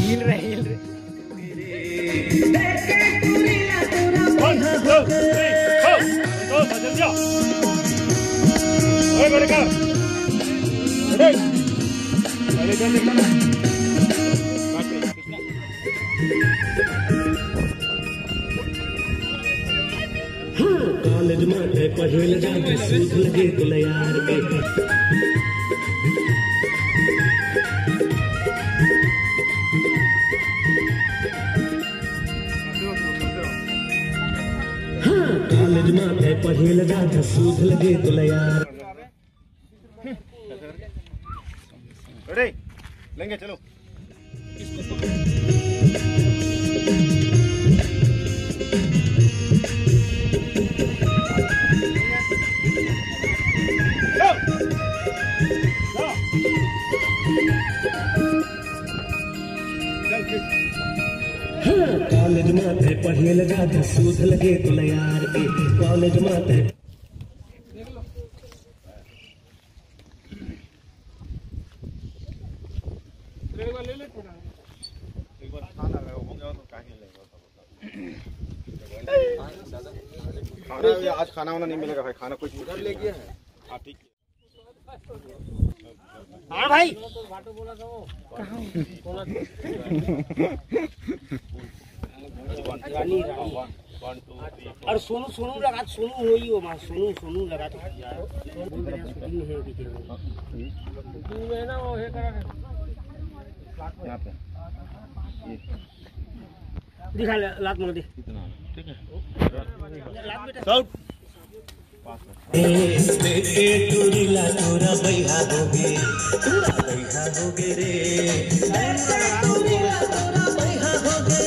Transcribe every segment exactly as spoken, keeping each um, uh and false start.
हिल रहे, हिल रहे। One, two, three, four। तो बदल जा। ओए, बड़े कर। अरे। अरे, कर, कर, कर। हाँ, कॉलेज में पढ़े लगा के सूद लगे तोला यार के। हाँ, कॉलेज में पढ़े लगा के सूद लगे तोला यार। रेडी, लेंगे, चलो। हाँ, कॉलेज में पढ़े लगा था, सूद लगे तोला यार के। कॉलेज में एक बार खाना अगर हो गया तो काहे नहीं लेंगे? खाना भी आज खाना वाना नहीं मिलेगा भाई, खाना कुछ उधर ले गया है। हाँ, ठीक है। हाँ भाई। रानी, रानी। और सोनू, सोनू लगा, सोनू वही हो मां, सोनू, सोनू लगा तो। शूटिंग में है अभी केवल। शूटिंग में है ना, वो ये करा। यहाँ पे। ये। दिखा ले, लात मार दे। इतना। ठीक है। लात बेटा। साउथ। ए, ए, ए, टूरी ला तोरा बैहा होगे, तोरा बैहा होगे रे। ए, ए, टूरी ला तोरा बैहा होगे।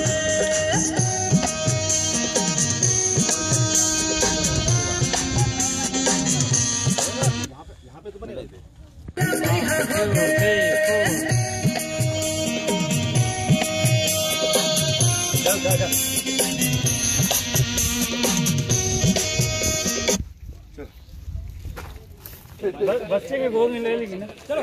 बच्चे के गोद में ले लेगी ना। चलो।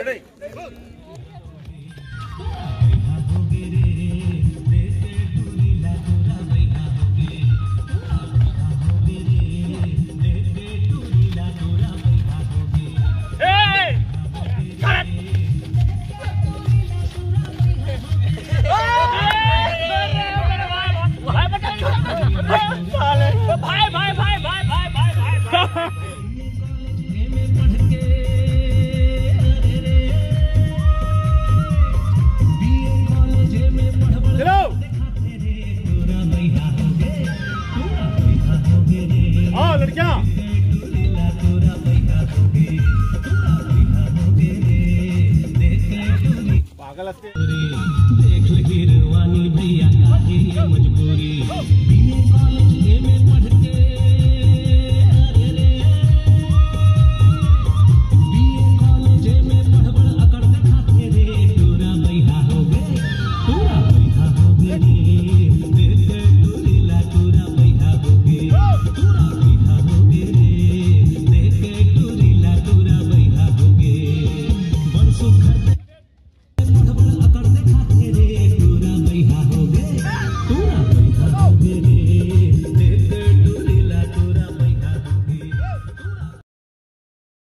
भाई, भाई, भाई। चलो। आओ लड़कियां। पागल हंसते।